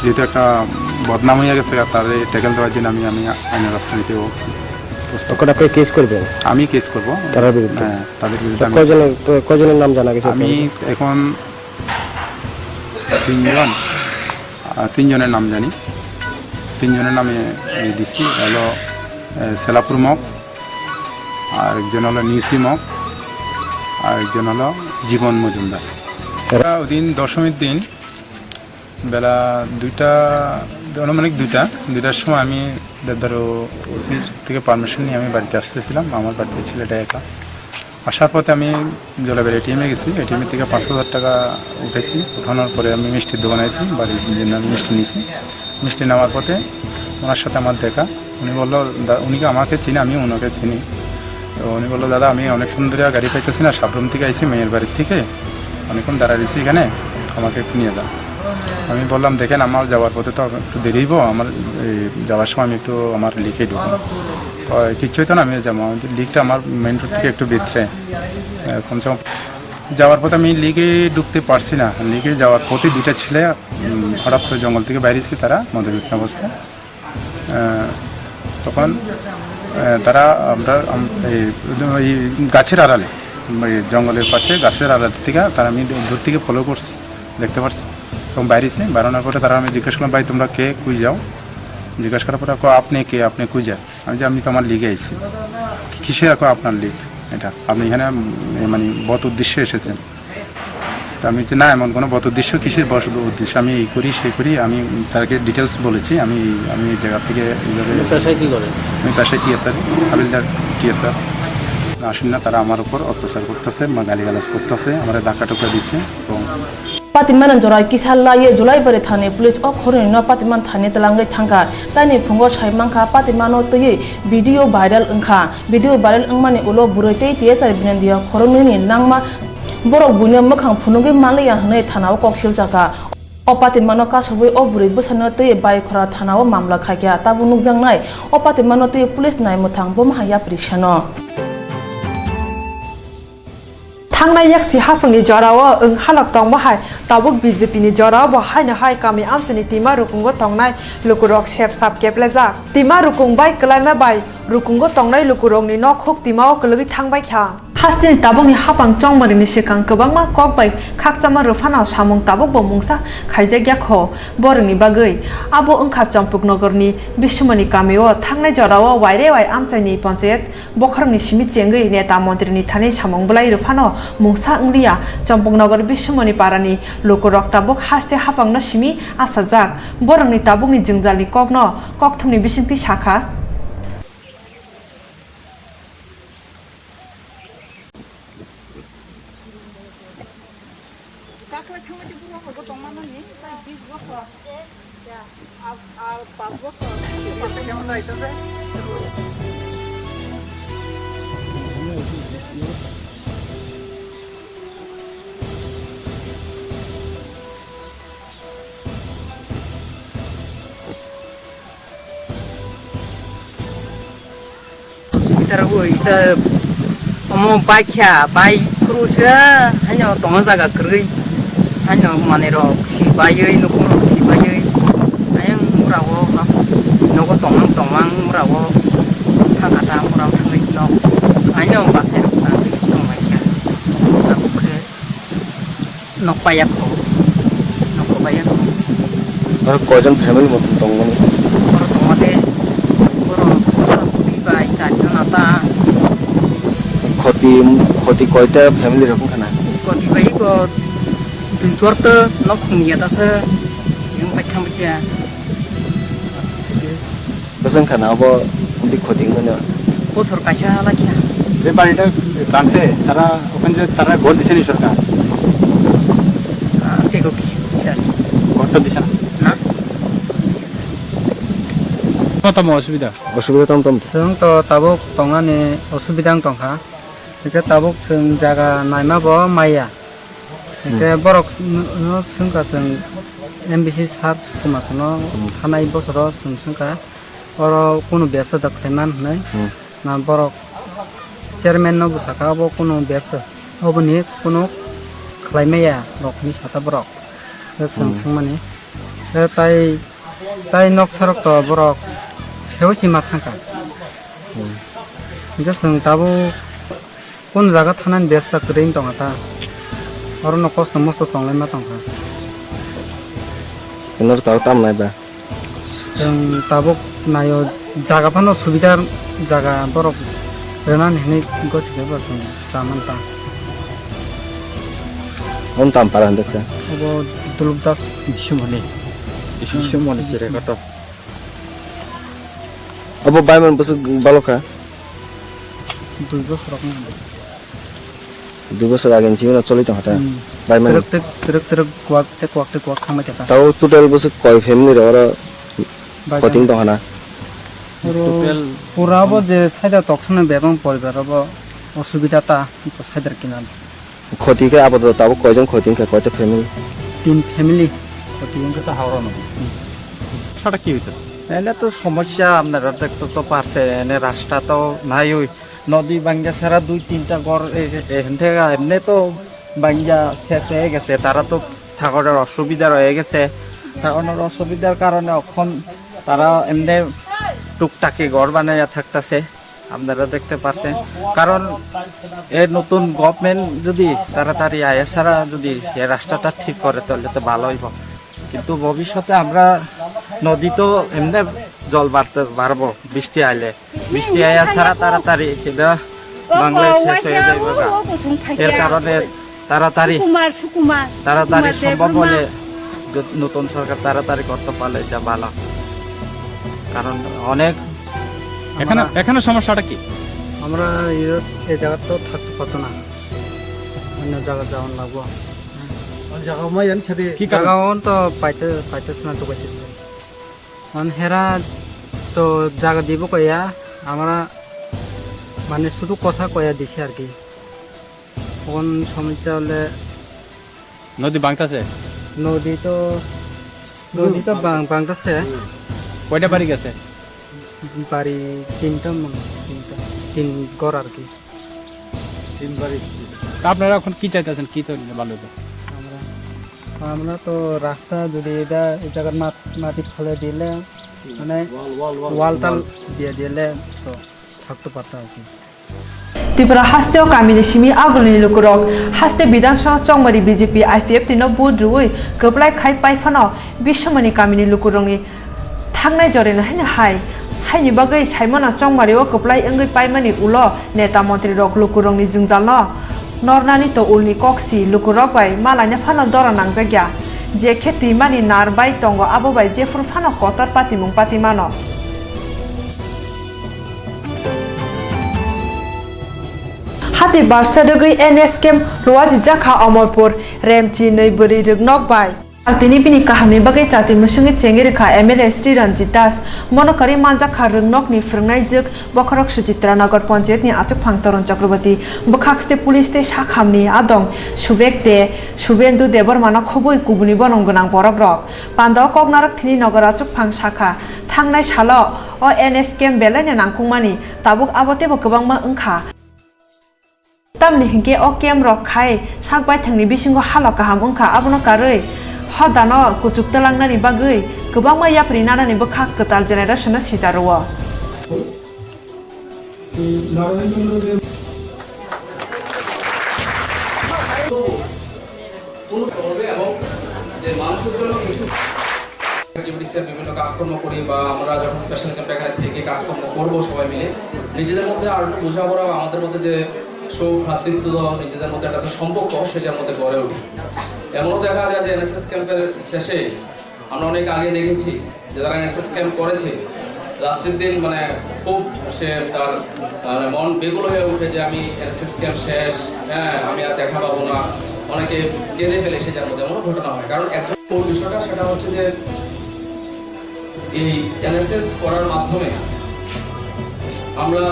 যেহেতু একটা বদনাম হয়ে গেছে, তারে ট্যাকেল দেওয়ার জন্য আমি, আমি আইনের রাস্তা নিতে প্রস্তুত। তখন আপনি কেস করবেন? আমি কেস করব। তার বিরুদ্ধে? হ্যাঁ, তাদের বিরুদ্ধে তো আমি কয়জনের, তো কয়জনের নাম জানা গেছে আমি আপনার? এখন তিনজন, আহ, তিনজনের নাম জানি। তিনজনের নামে আমি দিছি। হলো, আহ, সেলাপুর মগ, আর একজন হলো নিউসি মগ, আর একজন হলো জীবন মজুমদার। এরা ওই দিন দশমীর দিন বেলা দুইটা, আনুমানিক দুইটা, দুইটার সময় আমি দেবদারু ওসির থেকে পারমিশন নিয়ে আমি বাড়িতে আসতেছিলাম। আমার বাড়িতে ছেলেটা একা। আসার পথে আমি জলাবের এটিএমে গেছি, এটিএম থেকে পাঁচ হাজার টাকা উঠেছি। উঠানোর পরে আমি মিষ্টির দোকানে আছি, বাড়ির জন্য আমি মিষ্টি নিয়েছি। মিষ্টি নেওয়ার পথে ওনার সাথে আমার দেখা। উনি বললো, দা-, উনি কি আমাকে চিনে? আমি ওনাকে চিনি। তো উনি বললো, "দাদা, আমি অনেকক্ষণ ধরে গাড়ি পাইতেছি না, সাবরুম থেকে আইছি, মেয়ের বাড়ির থেকে, অনেকক্ষণ দাঁড়ায় রয়েছি এখানে, আমাকে একটু নিয়ে যান।" আমি বললাম, "দেখেন, আমার যাওয়ার পথে তো একটু দেরি হইব, আমার এই যাওয়ার সময় আমি একটু আমার লিকে ঢুকবো।" তো কিচ্ছু হইতো না, আমি যাবো, আমি তো লিকটা আমার মেইন রোড থেকে একটু ভিতরে, আহ, কমসে কম যাওয়ার পথে আমি লিকে ঢুকতে পারছি না। লিকে যাওয়ার পথে দুইটা ছেলে, উম, হঠাৎ করে জঙ্গল থেকে বাইরে এসে তারা মদে বিঘ্ন অবস্থায়, আহ, তখন, আহ, তারা আমরা, আম-, এই, এই গাছের আড়ালে, এই জঙ্গলের পাশে গাছের আড়াল থেকে তারা আমি দূর থেকে ফলো করছি, দেখতে পারছি। তখন বাইরে এসে বেরোনোর পরে তারা আমি জিজ্ঞেস করলাম, "ভাই, তোমরা কে, কই যাও?" জিজ্ঞেস করার পরে, "কো, আপনি কে, আপনি কই যান?" আমি যে, "আমি তো আমার লিগে আইছি।" "কিসের এখন আপনার লিগ এটা? আপনি এখানে, উম, এ, মানে, বদ উদ্দেশ্যে এসেছেন?" তো আমি যে, "না, এমন কোনো বদ উদ্দেশ্য, কিসের বদ উদ্দেশ্য? আমি এই করি, সেই করি।" আমি তাকে ডিটেলস বলেছি, "আমি, আমি এই জায়গা থেকে এইভাবে" আপনি পেশায় কি করেন? আমি পেশায় টিএসআর, হাবিলদার টিএসআর। আসুন না, তারা আমার উপর অত্যাচার করতেছে, বা গালিগালাজ করতেছে, আমারে ধাক্কা টুক্কা দিছে এবং Patimano jora kisa laiwi Julaibari thani police o khoroknwino patimano thani twlangwi thangkha. Taini phungo sai mankha patimano twiwi video viral wngkha. Video viral wngmani ulo bwrwi tei T S R Binandiya khoroknwini nangma borok buino mwkhang phunugwi manliya hwnwi thanao kok silchakha. O patimano kasubwi o bwrwi bwsano twiwi Baikhora thanao mamla khaikha. Tabuk nukjaknai o patimano twiwi police nai mwthang bomaha yapri seno. Thangnai yaksi haphangni jorao wng halok tongma hai tabuk B J P ni jorao bo haino hai kami amchaini twima rukungo tongnai lukurok sep sap keplejak. Twima rukung bai kwlaima bai rukungo tongnai lukurokni nok huk twimao kwlwgwi thangbai kha. Hasteni tabukni haphang chongmarini swkang kwbangma kok bai khakchangma rwphano samung tabukbo mungsa khaijakya kho borokni bagwi. Abo wngkha Champaknagarni Biswamoni kamio thangnai jorao waire wai amchaini panchayat bokhorokni simi chengwi neta montrini thani samung bwlai rwphano mungsa wngliya. Champaknagar Biswamoni parani lukurok tabuk haste haphangno simi achajak. Borokni tabukni jwngjalni kokno kokthumni bisingtwi sakha. Bitar bo ita omo bai kha, bai phuru se haino tongo jaga kwrwi. Haino manwi rok si baiwi, nukung rok si baiwi. Ayang mura o nogo tongmang tongmang mura o thangkha ta mura o thangwi nok. Haino bwsai rok tangwi tongmai kha. Tabuk khe. Nok paiya kho. Nok paiya kho. Aro koijon family motom tongmani? Oro tongmani, oro bwsa bwrwi bai charjon ata. Khoti, khoti koita family rok wngkha na? Khoti bai ko dui korto nok khungya ta se. Yang pai thang ya. Bwswng khana obo wngtwi khoti wngmano. Bosor kaisa halakya. Je pani ta kanse, tara okhon je tara gol dise ni sorkar. Ah, tego kisu disa. Gol to disa na? Na. Tamo tamo osubida? Osubida tamo tamo. Chwng to tabuk tongnani osubida wng tongkha. Hwnkhe tabuk chwng jaga naima bo maya. Hwnkhe borok no, no swngkha chwng M B C sir Sukumasano Hmm. thanai bosoro chwng swngkha oro kunu bebsa da khlaiman hwnwi Hmm. na borok chairman no bwsakha obo kunu bebsa oboni kunu khlai maya rok hinwi sakha borok. Tei chwng Hmm. swngmani tei tai tai noksa rok to borok seui chima thangkha. Hmm. Hwnkhe chwng tabuk Kun jaga thanani bebsa kwrwi wng tongkha ta? Orono kosto mosto tonglaima tongkha. Ino tao tamo nai ba? Chwng tabuk naio jaga phano subida jaga borok rwnani hinwi gosi khe bo chwng cha man ta. Hwn tam para hwnjak sa? Obo Duluk Das. Bisumoni. Bisumoni Hmm. chire kotor. Obo baiman bwswk balokha? Dui bosor rok wng. Dui bosor age ni simi no choli tongkha ta? Hmm. Baiman. Twrwk twrwk, twrwk twrwk, kwak tei kwak tei kwak thangbai kha ta. Tao total bwswk koi family rok oro Baiman. Koting tongkha na? Oro Total pura bo je side o toksonai bebak poribar obo osubida ta, side o kinani. Khoti khe apatot tabuk koijon khoti wngkha, koita family? Tin family khoti wngkha. Khe ta haoro no. Sata ki hoitas? Ene to somosya, apnara dekte to parse, ene rasta to naiwi, nodi bangya sara dui tinta ghor, e, e, hentega, emne to bangya ses hoi gese, tara to thakonar osubida roi gese, thakonar osubidar karone okhon tara emne tuktak ki ghor banaiya thaktase. আপনারা দেখতে পারছেন, কারণ এ নতুন গভর্নমেন্ট যদি তাড়াতাড়ি আয়া ছাড়া যদি এ রাস্তাটা ঠিক করে তাহলে তো ভালো হইব, কিন্তু ভবিষ্যতে আমরা নদী তো এমনি জল বাড়তে পারবো বৃষ্টি আইলে, বৃষ্টি আয়া ছাড়া তাড়াতাড়ি সেটা বাংলায় শেষ হয়ে যাইব গা। এর কারণে তাড়াতাড়ি সুকুমার, সুকুমার, তাড়াতাড়ি সুকুমার সম্ভব দেববর্মা। হলে য-, নতুন সরকার তাড়াতাড়ি করতে পারলে এটা ভালো, কারণ অনেক এখানে, আমরা এখানে সমস্যাটা কি? আমরা এই, এই জায়গাত তো থাকতে পারতো না, অন্য জায়গায় যাওয়ান লাগবো। অন্য জায়গা মা এন সাথে কি কারণ? জায়গা অন তো পাইতে, পাইতেছে না, তো পাইতেছে। অন হেরা তো জায়গা দিব কইয়া, আমরা মানে শুধু কথা কইয়া দিছি আর কি। কোন সমস্যা হলে নদী ভাঙতাছে? নদী তো, নদী তো ভাঙ-, ভাঙতাছে। কয়টা বাড়ি গেছে? বাড়ি তিনটা মনে হয়, তিনটা, তিন ঘর আর কি। তিন বাড়ি। তা আপনারা এখন কি চাইতেছেন? কি তো ভালো হতো? আমরা, আমরা তো রাস্তা যদি এটা, এই জায়গার মাত-, মাটি ফেলে দিলে, মানে ওয়াল, ওয়াল, ওয়াল। ওয়াল টাল দিয়ে দিলে তো থাকতে পারতাম আর কি। Tripura hasteo kamini simi agulini lukurok haste Bidhan Sabha Chongmari B J P I P F T no vote rwui kwplai khai pai phano bisomani kamini lukurokni thangnai jorino haino hai. Haini bagwi saimano Chongmari o kwplai wngwi paimani ulo neta montrirok lukurokni jwngjalno nornani to ulni koksi lukurok bai malaina phano dora nangjakya. Je khe twimani nar bai tongo abo bai jephuru phano kotor patimung pati mano. Tei barsa rwgwi N S camp luajijakha Omorpur, Remchi nwi bwrwi rwknok bai. Chati ni bini kahamni bagwi chati mwswngwi chengwi rwkha M L A Sri Ranjit Das. Mono kwrwi manjakha rwngnokni phwrwngnaijwk bokhorok Suchitra Nagar Panchayat ni achukphang Toron Chakraborty. Bwkhak site police tei sakhamni adong Subek de Subendu Debbarma no khobwi kubuni borom gwnang borok rok. Pando kok narwk thini nogo achukphang sakha, thangnai salo o N S camp belai no nangkukmani, tabuk abo teibo kwbangma wngkha. Tamni hinkhe o camp rok khai sak baithangni bisingo halo kaham wngkha, abono karwi hodano kuchuk twlangnani bagwi kwbangma yapri nanani bwkhak kwtal generation no sija rwo. অ্যাক্টিভিটিসের বিভিন্ন কাজকর্ম করি বা আমরা যখন স্পেশাল ক্যাম্পে এখানে থেকে কাজকর্ম করবো সবাই মিলে, নিজেদের মধ্যে আর একটু বোঝাপড়া বা আমাদের মধ্যে যে সৌভ্রাতৃত্ব, নিজেদের মধ্যে একটা সম্পর্ক, সেটার মধ্যে গড়ে উঠে। এমনও দেখা যায় যে এনএসএস ক্যাম্পের শেষে আমরা অনেক আগে দেখেছি যে যারা এনএসএস ক্যাম্প করেছে, লাস্টের দিন মানে খুব সে তার, মানে, মন বেকুল হয়ে উঠে যে আমি এনএসএস ক্যাম্প শেষ, হ্যাঁ, আমি আর দেখা পাবো না। অনেকে কেঁদে ফেলে সেটার মধ্যে, এমনও ঘটনা হয়। কারণ একদম মূল বিষয়টা সেটা হচ্ছে যে এই এনএসএস করার মাধ্যমে আমরা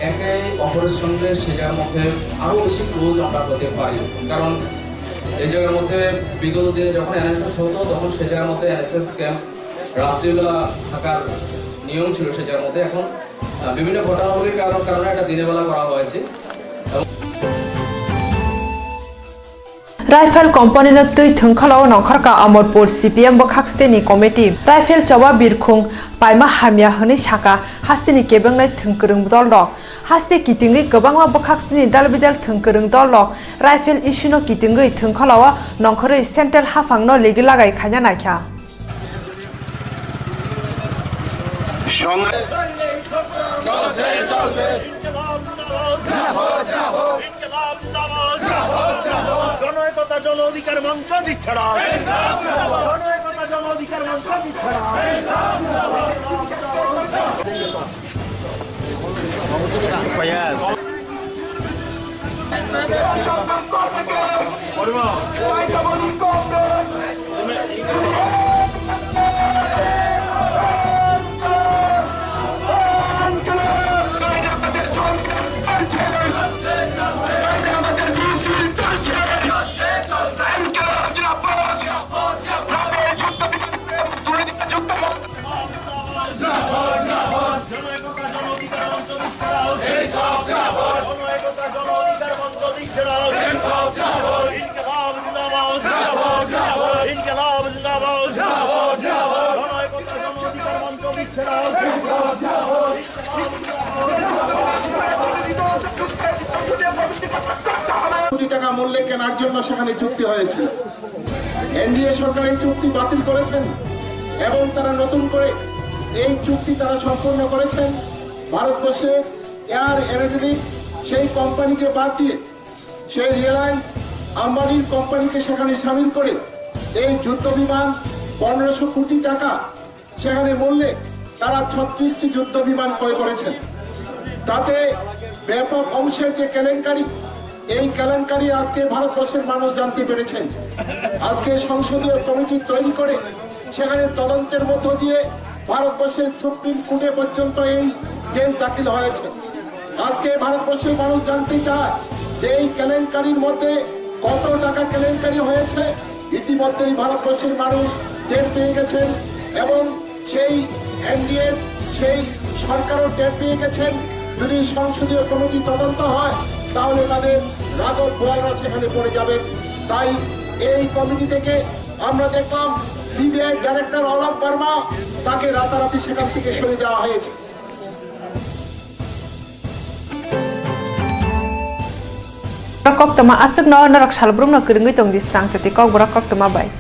একে অপরের সঙ্গে সেটার মধ্যে আরো বেশি ক্লোজ আমরা হতে পারি। কারণ এই জায়গার মধ্যে বিগত দিনে যখন এনএসএস হতো, তখন সেই জায়গার মধ্যে এনএসএস ক্যাম্প রাত্রিবেলা থাকার নিয়ম ছিল সেই জায়গার মধ্যে। এখন, আহ, বিভিন্ন ঘটনাবলীর কারণ, কারণে এটা দিনের বেলা করা হয়েছে। Rifle company no twi thwngkholo nongkhorkha Omorpur C P M bwkhak site ni committee. Rifle choba birkhung paima hamya hwnwi sakha, hasteni kebengnai thwngkwrwng dol rok. Haste kitingwi kwbangma bwkhak site ni dal bidal thwngkwrwng dol rok rifle issue no kitingwi thwngkholo nongkhorwi central haphang no ligi lagai khaina naikha. সংগ্রাম চলবে, চলবে। ইনকিলাব জিন্দাবাদ। ইনকিলাব জিন্দাবাদ। জন একতা জন অধিকার মঞ্চ দিচ্ছে না। জন একতা জন অধিকার মঞ্চ দিচ্ছে না। ফয়াজ। কোটি টাকা মূল্যে কেনার জন্য সেখানে চুক্তি হয়েছিল। এনডিএ সরকার এই চুক্তি বাতিল করেছেন এবং তারা নতুন করে এই চুক্তি তারা সম্পন্ন করেছেন। ভারতবর্ষের এয়ার এরোড্রোমিক সেই কোম্পানিকে বাদ দিয়ে, সেই রিলায়েন্স আম্বানির কোম্পানিকে সেখানে সামিল করে এই যুদ্ধ বিমান পনেরোশো কোটি টাকা সেখানে মূল্যে তারা ছত্রিশটি যুদ্ধ বিমান ক্রয় করেছেন। তাতে ব্যাপক অংশের যে কেলেঙ্কারি, এই কেলেঙ্কারি আজকে ভারতবর্ষের মানুষ জানতে পেরেছেন। আজকে সংসদীয় কমিটি তৈরি করে সেখানে তদন্তের মধ্য দিয়ে ভারতবর্ষের সুপ্রিম কোর্টে পর্যন্ত এই কেস দাখিল হয়েছে। আজকে ভারতবর্ষের মানুষ জানতে চায় যে এই কেলেঙ্কারির মধ্যে কত টাকা কেলেঙ্কারি হয়েছে। ইতিমধ্যেই ভারতবর্ষের মানুষ টের পেয়ে গেছেন এবং সেই এনডিএ সেই সরকারও টের পেয়ে গেছেন। যদি সংসদীয় কমিটি তদন্ত হয়, তাহলে তাদের রাঘব বোয়ালরা সেখানে পড়ে যাবেন। তাই এই কমিটি থেকে আমরা দেখলাম সিবিআই ডাইরেক্টর অলোক বার্মা, তাকে রাতারাতি সেখান থেকে সরে দেওয়া হয়েছে। Koktwma aswkno norok salbrumno kwrwngwi tongdi, srang chati kokborok koktwma bai.